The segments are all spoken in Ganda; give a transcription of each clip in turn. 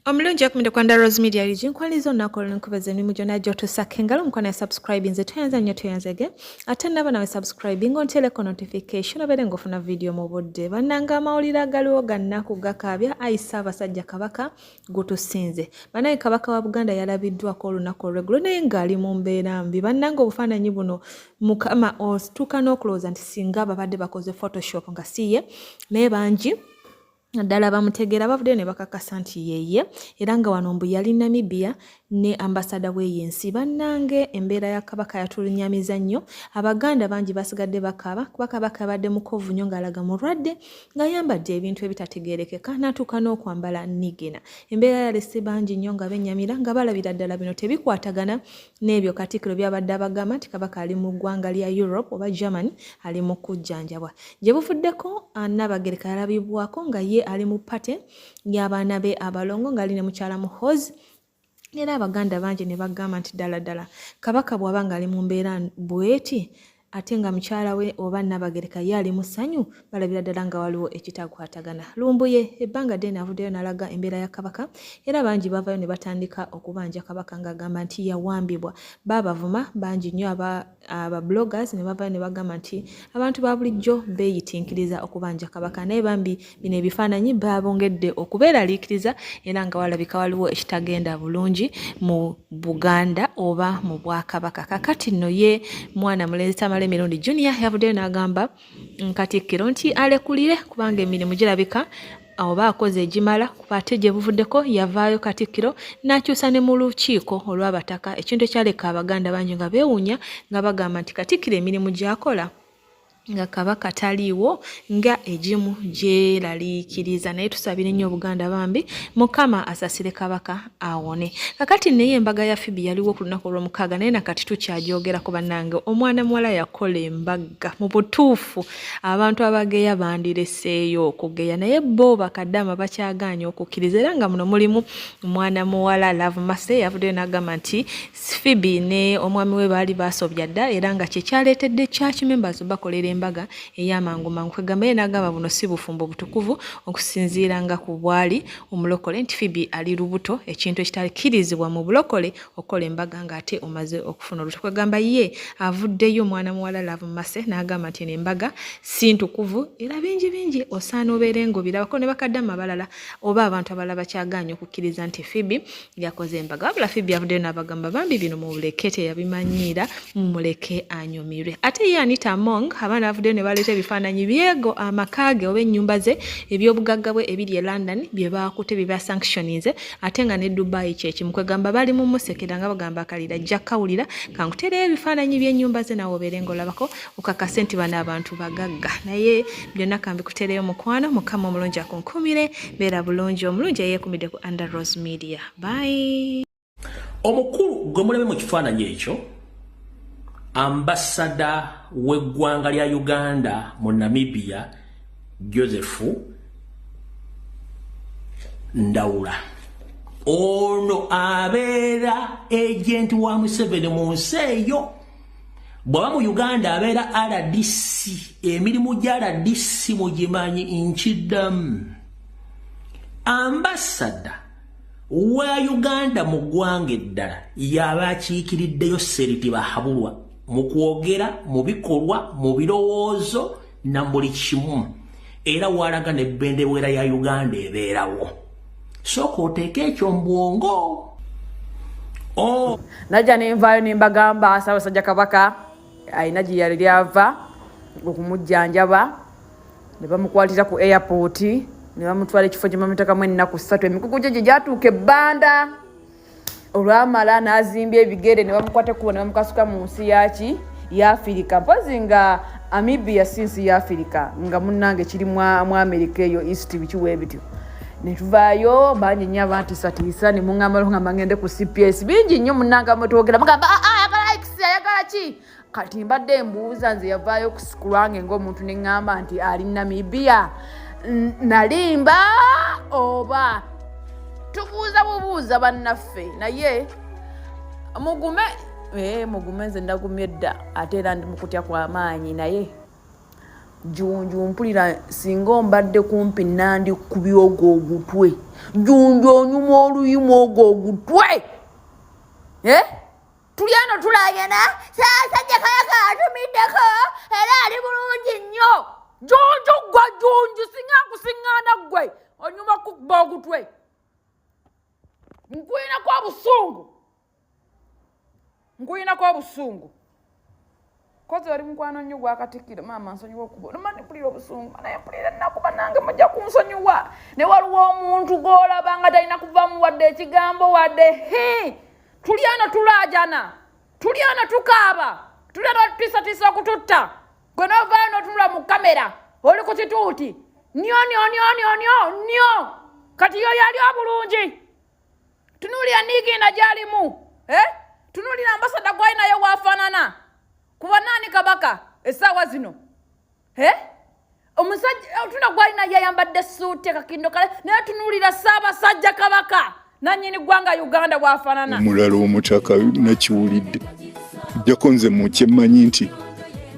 Omulungi akumide kwanda Rose Media Rigi nkwaliza olunaku olunkubaza emirimu gyonna gy'otuusako engalo omukwano ya subscribe nze tweyanza nnyo tweyanzege ate naba nawe subscribe ng'onteereko notification obeere ng'ofuna vidiyo mu budde. Bannanga amawulire agaliwo ga nnaku gakaabya ayi Ssaabasajja Kabaka gutusinze. Bannange Kabaka wa Buganda yalabiddwako olunaku olw'eggulo naye ng'ali mu mbeera mbi. Bannange obufaananyi buno Mukama otuuka n'okulowooza nti singa babadde bakoze photoshop nga si ye, naye bangi naddala bamutegeera bavuddeyo ne bakakasa nti yeye, era nga wano mbu yali Namibia ne ambasada w'eyo ensi. Bannange embeera ya Kabaka yatulunyamiza nnyo, Abaganda bangi basigadde bakaaba kuba Kabaka yabadde mukovu nnyo ng'alaga mulwadde ng'ayambadde ebintu ebitategeerekeka n'atuuka n'okwambala nigina. Embeera yalese bangi nnyo nga bennyamira nga balabira ddala bino tebikwatagana n'ebyo Katikkiro by'abadde abagamba nti Kabaka ali mu ggwanga lya Europe oba Germany ali mu kujjanjabwa. Gye buvuddeko Nnaabagereka yalabibwako nga ye ali mu ppate y'abaana be abalongo ng'ali ne mukyala Muhoozi, era Abaganda bangi ne bagamba nti ddala ddala Kabaka bw'aba ng'ali mu mbeera bw'eti ate nga mukyala we oba Nnabagereka ye ali mu ssanyu, balabira ddala nga waliwo ekitakwatagana. Lumbuye ebbanga ddene avuddeyo n'alaga embeera ya Kabaka era bangi bavayo ne batandika okubanja Kabaka ng'agamba nti yawambibwa. Baabavuma bangi nnyo aba aba bloggers ne bavayo ne bagamba nti abantu ba bulijjo beeyitinkiriza okubanja Kabaka, naye bambi bino ebifaananyi baabongedde okubeeraliikiriza era nga walabika waliwo ekitagenda bulungi mu Buganda oba mu Bwakabaka. Kakati nno ye mwana mulenzi Tamale Mirundi Junior yavuddeyo n'agamba Katikkiro nti alekulire kubanga emirimu girabika oba akoze egimala, kuba ate gye buvuddeko yavaayo Katikkiro n'akyusa ne mu lukiiko olw'Abataka, ekintu ekyaleka Abaganda bangi nga beewuunya nga bagamba nti Katikkiro emirimu gy'akola nga Kabaka taliiwo nga egimu gyeraliikiriza. Naye tusabire nnyo Obuganda bambi, Mukama asasire Kabaka awone. Kakati naye embaga ya Phoebe yaliwo ku lunaku olw'omukaaga, naye nakati tukyagyogera ku bannange. Omwana muwala yakola embaga mu butuufu abantu abageya bandireseeyo okugeya, naye bo bakadama bakyagaanye okukkiriza, era nga muno mulimu mwana muwala Love Mercy yavuddeyo n'agamba nti Phoebe ne omwami we baali baasobya dda, era nga kye kyaleetedde church members bakolera embaga ey'amangu mangu. Kwegamba ye n'agamba buno si bufumbo butukuvu okusinziira nga ku bwali omulokole nti Phoebe ali lubuto, ekintu ekitakkirizibwa mu bulokole okukola embaga ng'ate omaze okufuna olubuto. Kwegamba ye avuddeyo mwana muwala Love Mercy n'agamba nti eno embaga si ntukuvu, era bingi bingi osaana obeere ng'obirabako ne bakadama abalala oba abantu abalala bakyagaanye okukkiriza nti Phoebe yakoze embaga. Wabula Phoebe avuddeyo n'abagamba bambi bino mubuleke, teyabimanyiira, mumuleke anyumirwe. Ate ye Anita Among abaana bavuddeyo ne baleeta ebifaananyi byego amaka ge oba ennyumba ze eby'obugagga bwe ebiri e London bye baakute bye basanctioninze, ate nga ne Dubai kyekimu. Kwegamba bali mu musekera nga bagamba akalira ajja kawulira, kankuteereyo ebifaananyi by'ennyumba ze nawe obeere ng'olabako okakase nti bano abantu bagagga. Naye byonna kambikuteereyo mukwano, Mukama omulungi akunkumire, beera bulungi omulungi eyeekumidde ku Under Rose Media. Bye. Omukulu gwe mulabe mu kifaananyi ekyo, ambasada w'eggwanga lya Uganda mu Namibia, Joseph Ndawula, ono abeera agent wa Museveni mu nsi eyo. Bw'aba mu Uganda abeera RDC, emirimu gya RDC mugimanyi. Nkiddamu, ambasada wa Uganda mu ggwanga eddala yaba akiikiriddeyo Seriti Bahabulwa mu kwogera, mu bikolwa, mu birowoozo na buli kimu, era walaga ne bendera ya Uganda ebeerawo. Sooka oteeke ekyo mu bwongo. Oh. Najja nenvaayo nembagamba Ssaabasajja Kabaka alina gye yali ava okumujjanjaba, ne bamukwatira ku airport ne bamutwala ekifo gye bamutekamu ennaku 3. Emikugu gye gye gyatuuka ebbanda olwamala n'azimba ebigere ne bamukwata ekkubo ne bamukasuka mu nsi yaki ya Afirika, mpozi nga Namibia si nsi ya Afirika, nga munnange kiri mu Amerika eyo East bikiwa ebityo. Netuvaayo bangi nnyo abantiisatiisa ne muŋŋamba ngamba ngende ku CPS, bingi nnyo munnange amwetwogera mugamba, ah, ah, ayagala x ayagala ki. Kati mbadde mbuuza nze yavaayo ku lwange ng'omuntu ne ŋŋamba nti ali Namibia, nalimba oba tubuuza bubuuza bannaffe? Naye mugume, mugume, nze ndagumye dda, ate era ndi mukutya kw'amaanyi naye. Junju mpulira singa ombadde kumpi nandikubye ogwo ogutwe. Junju onyuma oluyimu ogwo ogutwe. Eh? Tuli eno tulagena Ssaabasajja Kabaka atumiddeko era ali bulungi nnyo. Junju gwe Junju singa nkusiŋŋaana ggwe onyuma kukuba ogutwe. Nkulinako obusungu. Nkulinako obusungu. Kozi oli mukwano nnyo gwa Katikkiro, maama nsonyiwa okuba nomani mpulira obusungu naye mpulira ennaku bannange mujja kunsonyiwa. Ne waliwo omuntu gw'olaba nga talina kuvamu wadde ekigambo wadde hi. Tuli eno tulaajana, tuli eno tukaaba, tuli eno batutiisatiisa okututta. Gwe n'ovaayo n'otunula mu kamera oli ku kituuti nyo nyo nyo nyo nyo nyo. Kati yo yali obulungi. Tunuulira niigiina gy'alimu, eh? Tunuulira ambasada gw'ali naye waafaanana. Kuba naani kabaka essaawa zino, eh? Omusajja tuna gw'ali naye ayambadde ssuuti akakindo kale, naye tunuulira Ssaabasajja Kabaka nannyini ggwanga Uganda bw'afaanana. Omulala omutaka nakiwulidde jjako nze mu kyemmanyi nti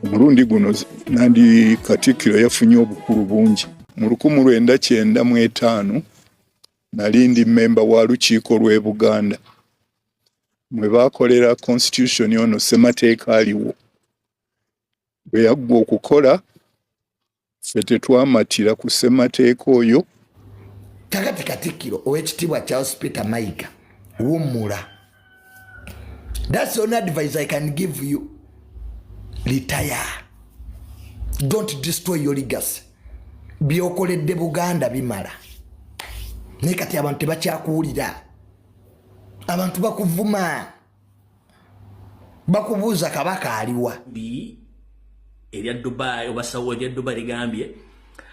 omulundi guno nandi Katikkiro yafunye obukulu bungi. Mu 1995 nali ndi mmemba wa lukiiko lw'e Buganda mwe baakolera constitution ono ssemateeka aliwo. Bwe yaggwa okukola ffe tetwamatira ku ssemateeka oyo. Kakati Katikkiro ow'ekitiibwa Charles Peter Mayiga, wummula. That's the only advice I can give you. Retire. Don't destroy your legacy. Byokoledde Buganda bimala. Naye kati abantu tebakyakuwulira. Abantu bakuvuma. Bakubuuza Kabaka aliwa. Bi erya Dubai oba sawo erya Dubai ligambye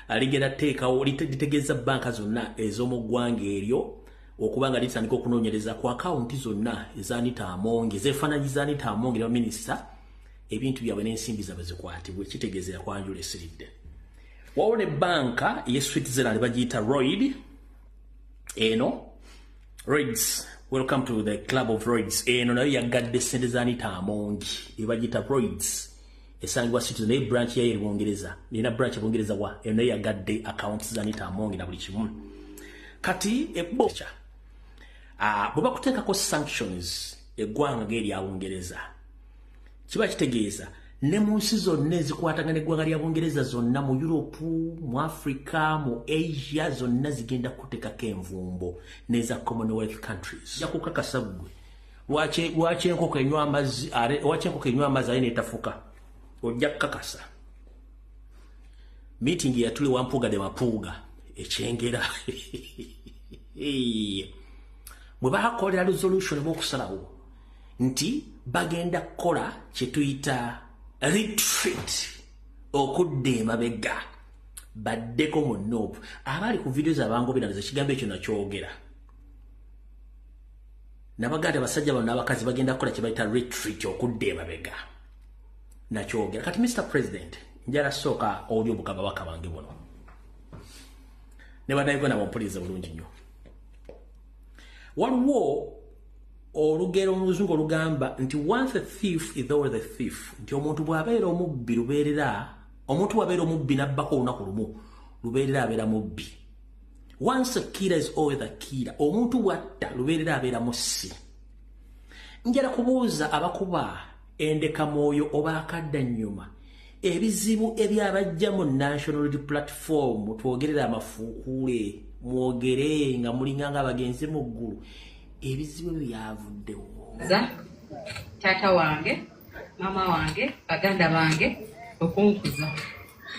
aligenda teekawo litegeeza banka zonna ez'omu ggwanga eryo okuba nga litandika okunoonyereza ku akawunti zonna eza Anita Among, ezeefaananyiza Anita Among ne baminisita, ebintu byabwe n'ensimbi zaabwe zikwatibwe. Kitegeeza yakwanjula esiridde. Waliwo ne banka ey'e Switzerland bagiyita Lloyd. Eno Lloyds, welcome to the club of Lloyds. Eno nayo yagadde ssente za Anita Among, ebagiyita Lloyds, esangibwa Switzerland, naye branch yayo eri Bungereza, erina branch e Bungereza wa eno nayo yagadde accounts za Anita Among na buli kimu. Kati ebocha bwe bakuteekako sanctions eggwanga ng'erya Bungereza, kiba kitegeeza ne mu nsi zonna ezikwatagana eggwanga lya Bungereza zonna, mu Europe, mu Africa, mu Asia, zonna zigenda kuteekako envumbo n'eza Commonwealth countries. Jakukakasa ggwe lwaki enkoko enywa amazzi, lwaki enkoko enywa amazzi aye neetafuka. Ojja kukakasa. Meeting yatuli wampuuga de mapuuga ekyengera bwe bakolera resolution b'okusalawo nti bagenda kukola kye tuyita retreat, okudda emabega baddeko mu NUP. Abaali ku vidiyo zabangobera ekigambo ekyo nakyogera, nabaganda abasajja bano n'abakazi bagenda kukola kye bayita retreat, okudda emabega, nakyogera. Kati Mr President, njala sooka oli obugamba baka bange buno ne bannayuganda bampuliriza bulungi nnyo. Waliwo olugero mu Luzungu olugamba nti once a thief is always a thief, nti omuntu bw'abeera omubbi lubeerera, omuntu bw'abeera omubbi n'abbako olunaku lumu, lubeerera abeera mubbi. Once a killer is always a killer. Omuntu bw'atta lubeerera abeera mussi. Njala kubuuza abakuba endekamwoyo oba akadda nnyuma, ebizibu ebyabajja mu National Unity Platform, twogerera amafuukuule, mwogere nga mulinga nga abagenzi mu ggulu, ebizibu ebyo byavuddewo? Za taata wange, maama wange, baganda bange okunkuza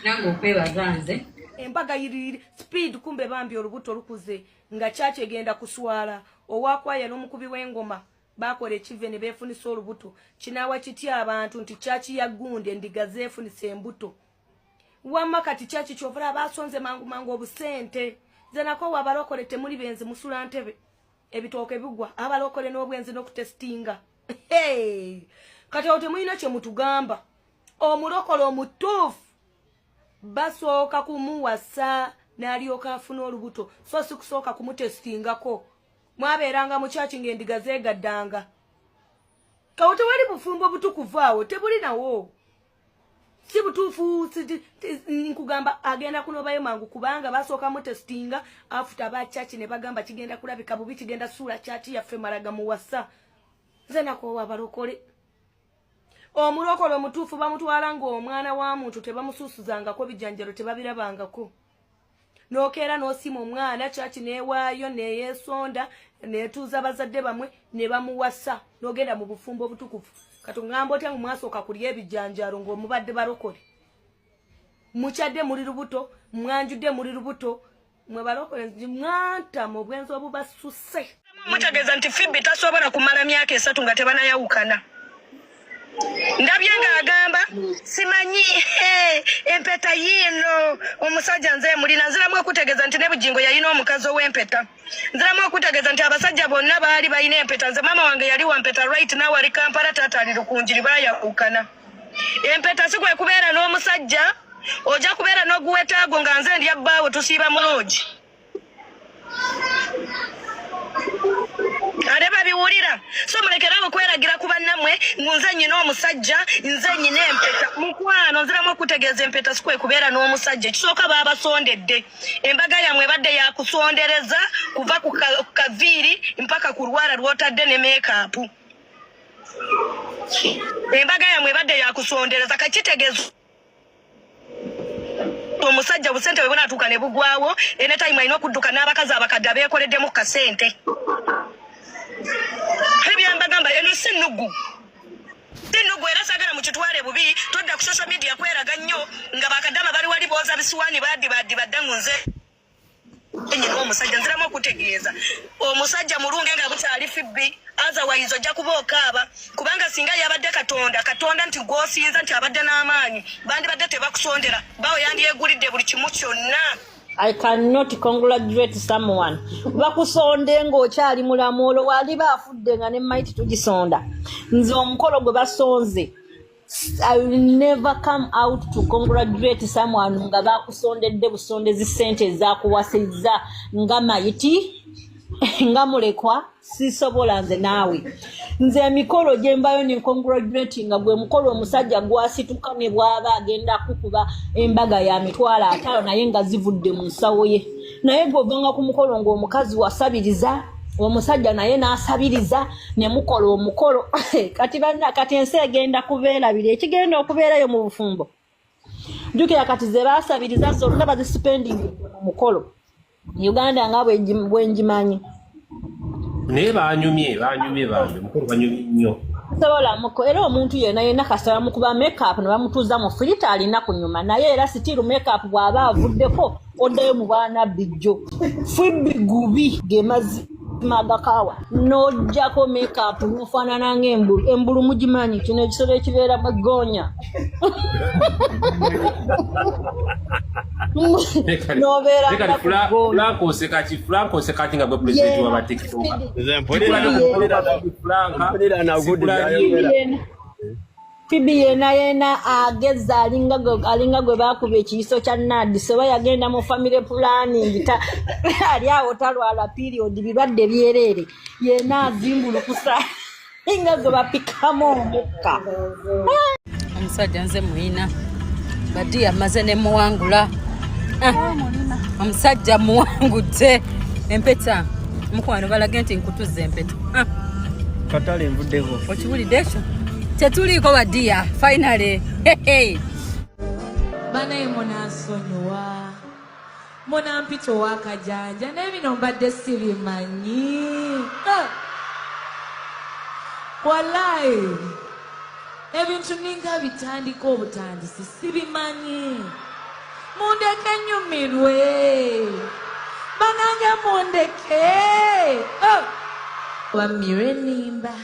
nange okwebaza nze. Embaga yiri speed, kumbe bambi olubuto lukuze nga kyaki egenda kuswala. Owakwaya n'omukubi w'engoma bakola ekive ne beefunisa olubuto. Kinaawa kitya abantu nti kyaki ya gundi endiga zeefunisa embuto? Wamma kati kyaki kyovula abasonze mangu mangu obusente. Nze nako abalokole temuli benzi, musula ntebe, ebitooke bigwa. Abalokole n'obwenzi n'okutesitinga. Hey! Kati awo temulina kye mutugamba. Omulokole omutuufu basooka kumuwasa n'alyoka afuna olubuto, so si kusooka kumutesitingako. Mwabeeranga mu kyaki ng'endiga zeegaddanga. Kawo tewali bufumbo butukuvu, awo tebuli nawo. Si butuufu, nkugamba agenda kunobayo mangu kubanga basooka mutestinga after ba church ne bagamba kigenda kulabika bubi, kigenda suula church yaffe Malaga muwasa. Nze nakoowa abalokole. Omulokole omutuufu bamutwala ng'omwana wa muntu, tebamusuusuzangako bijanjalo, tebabirabangako. Nokeera n'osiima omwana, church neewaayo neyeesonda neetuuza bazadde bamwe ne bamuwasa, n'ogenda mu bufumbo obutukuvu. Kati ŋŋamba otya ngu mwasooka kulya ebijanjalo ng'omubadde balokole? Mukyadde muli lubuto, mwanjudde muli lubuto. Mwe balokole mwantama obwenzi obubasuse. Mutegeeza nti Phoebe tasobola kumala myaka 3 nga tebanayawukana. Ndabye ng'agamba simanyi empeta yiino omusajja nze mulina. Nziramu okutegeeza nti ne Bugingo yalina omukazi ow'empeta. Nziramu okutegeeza nti abasajja bonna baali balina empeta. Nze maama wange yali wa mpeta, right now ali Kampala, taata ali Lukunjiri, baayawukana. Empeta si kwe kubeera n'omusajja, ojja kubeera n'oguwetaago nga nze ndya bbaawe, tusiiba mu loogi. Ate babiwulira. So mulekerawo okweragira ku bannammwe ngu nze nnyina omusajja, nze nnyina empeta. Mukwano, nziramu okutegeeza empeta si kwe kubeera n'omusajja. Ekisooka baabasondedde. Embaga yammwe ebadde yakusondereza kuva ku kaviiri mpaka ku lwala lw'otadde ne meekaapu. Embaga yammwe ebadde yakusondereza, kakitegeeza omusajja busente bwe bunaatuuka ne bugwawo, anytime alina okudduka n'abakazi abakadde abeekoleddemu kasente. Ebyambagamba eno si nnugu, si nnugu, era saagala mukitwale bubi. Todda ku social media kweraga nnyo nga bakadama bali wali booza bisiwaani baadi baadi badda ngu nze nyina omusajja. Nziramu okutegeeza omusajja mulungi nga bukyali Phoebe, otherwise ojja kuba okaaba, kubanga singa yabadde Katonda, Katonda nti gw'osinza nti abadde n'amaanyi, bandibadde tebakusondera, bawe yandyegulidde buli kimu kyonna. I cannot congratulate someone. Bakusonde ng'okyali mulamu, olwo waliba afudde nga ne maiti tugisonda. Nze omukolo gwe basonze, I will never come out to congratulate someone nga bakusondedde busondezi ssente ezakuwasizza nga mayiti, nga mulekwa. Sisobola nze naawe. Nze emikolo gye mbayo ne congratulate nga gwe mukolo omusajja gwasituka ne bw'aba agenda kukuba embaga ya 500,000 naye nga zivudde mu nsawo ye. Naye gw'ovanga ku mukolo ng'omukazi wasabiriza, omusajja naye n'asabiriza ne mukola omukolo. Kati banna, kati ensi egenda kubeerabira ekigenda okubeerayo mu bufumbo. Jjukira kati ze baasabiriza zonna bazisipendinga mu mukolo. Uganda nga bwe ngimanyi. Naye banyumye, banyumye bambi, mukulu banyumye nnyo. Sobola muko era omuntu yenna yenna kasita bamukuba makeup ne bamutuuza mu filter alina kunyuma, naye era still makeup bw'aba avuddeko oddayo mu bwana bijjo. Phoebe gubi ge mazima agakaawa, n'oggyako makeup n'ofaanana ng'embulu. Embulu mugimanyi, kino ekisolo ekibeera mu ggoonya. N'obeera nga ku ggoonya. Frank oseka ki? Frank oseka ki nga gwe pulezidenti wa batiktoka? Phoebe yena yena ageza alinga gwe bakuba ekiyiso kya Nadi, oba yagenda mu family planning, ali awo talwala period, birwadde byereere, yena azimbulukusa nga gwe bapikamu omukka. Omusajja nze muyina badi amaze ne muwangula. Omusajja muwangudde empeta. Mukwano, balage nti nkutuza empeta. Katale nvuddeko. Okiwulidde ekyo? Tetuliiko badiya, finally. Banaye munansonyiwa, munampita owakajanja, naye bino mbadde sibimanyi. Wallayi ebintu ninga bitandika obutandisi, sibimanyi. Mundeke nyumirwe banange, mundeke. Wamire nimba.